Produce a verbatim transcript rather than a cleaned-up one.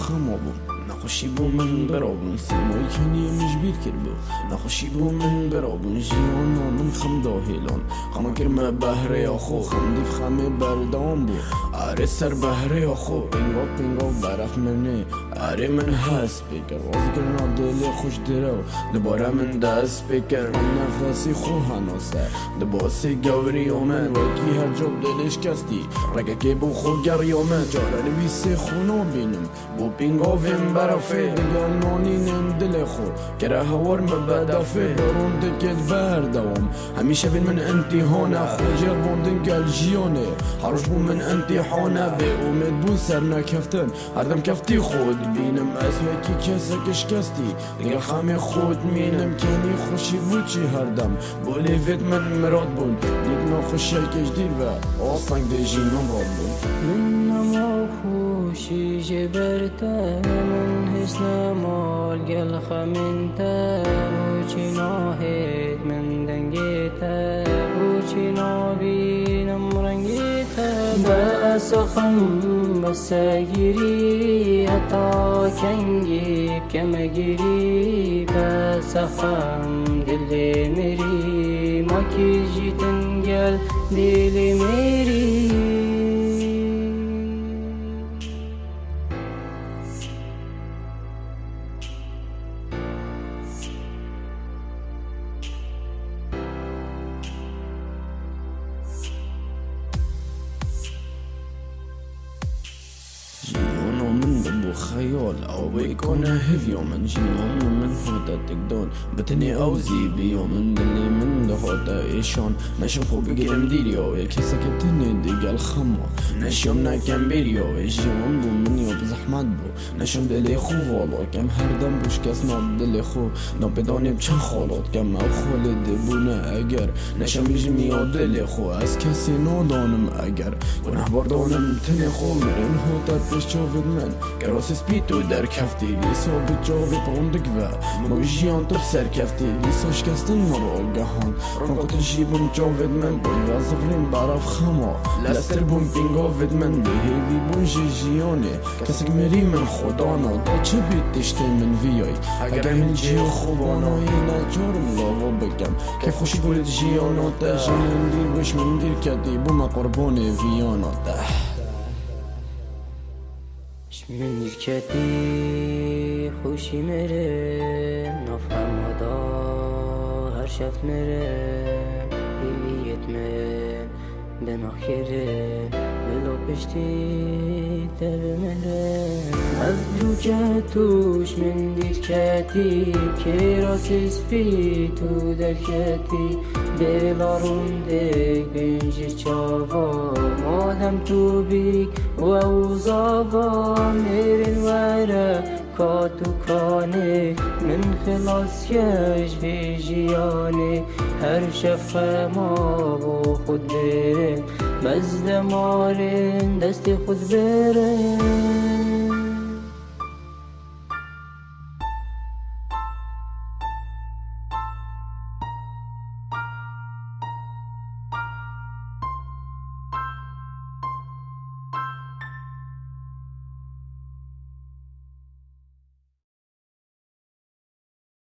Xema bû, nexweşî bû min bira bûn, sîmoyî keniyê min ji bîr kiribû. Nexweşî bû min bira bûn, jiyana min xem da hêlan. Xema kir me behreya xwe, xem dîv xemê berdewam bû. Erê ser behreya xwe, pingav pingav beref min ê. Erê min hest pê kir, razkirina dilê xwe ji direw. Dubare min dest pê kir, min nefesî xwe henase. Di basê gewriya min, wekî her ca dilê şikestî. Rekekê bo xwe geriya min, care li vî sê xwe nabînim. Bo pîngavên berefê, digel nanînên dilê xwe. Kere hewar min bedefê, bi rûndikê di berdewam. Hemî şevên min îmtîhan e, xwe jê bandin gel jiyanê. Her roj bo min îmtîhan e, bê umêd bûn, sernekeftin. Her dem keftî xwe dibînim, ez wekî kesek şikestî. Digel xemê xwe dimînim, kenî xweşî bû çi her dem. Bo lêvêt min mirad bûn, dîtina xweşiyekê ji dîr ve, asteng dê jî min rad bûn. Min nema xweşî jê ber te, min hês nema li gel xemên te. Bo çi nahêt min dengê te, bo çi nabînim rengê te. Bes e xem, bes e girî, heta kengî bikeme girî. Bes e xem, dilê mirî, makî jî tin gel dilê mirî. Jiyana min bû xeyal, ew bû kone hêviya min. Jiyana min hate tikdan, bi tenê ew zîviya min. Dilê min dihate êşan, neşim xwe bigirim dîriya wê. Keseke tenê digel xema, neşiyam nekem bêriya wê. Jiyan bo min ya bi zehmet bû. Neşim dilê xwe vala kem, her dem bo şikestina dilê xwe. Napêdanê bi çend xala dikem, ew xalê dibûne eger. Neşim bijim ya dilê xwe, ez kesê nadanim eger. Gunehbar danim tenê xwe, mirin hate pêş çavên min. Kerasê spî tu derkeftî, dîsa bi çavê pondik ve. Min got jiyan tu bi ser keftî, dîsa şikestin min ragehand. Rûnka tu jî bûn çavên min, boy ve zifrîn beref xema. Lestir bûn pîngavên min, bêhêvî bûn ji jiyanê. Kesek mirî min xwe dana, da çi bî tiştê min viyay. Eger min cihê xwe bana, hî neçarim lava bikem. Keyfxweşî bû li jiyana te, ji min dîr bû, ji min dîr ketî, bûme qurbanê viyana te. Ji min dîr ketî, xweşî mirim, nav xema da her şev mirim, hêviyêt min. Bi naxêrin, bila piştî te bimirim. Ev rûke tu ji min dîr ketî, kêrasê spî tu derketî. Bêla rûndek bin ji çava, madem tu bîk û ew zava, mêrin were. Ka tu kanê min xilas ke ji vê jiyanê, her şev xema bo xwe dibêrim, bes demarên destê xwe dibêrim.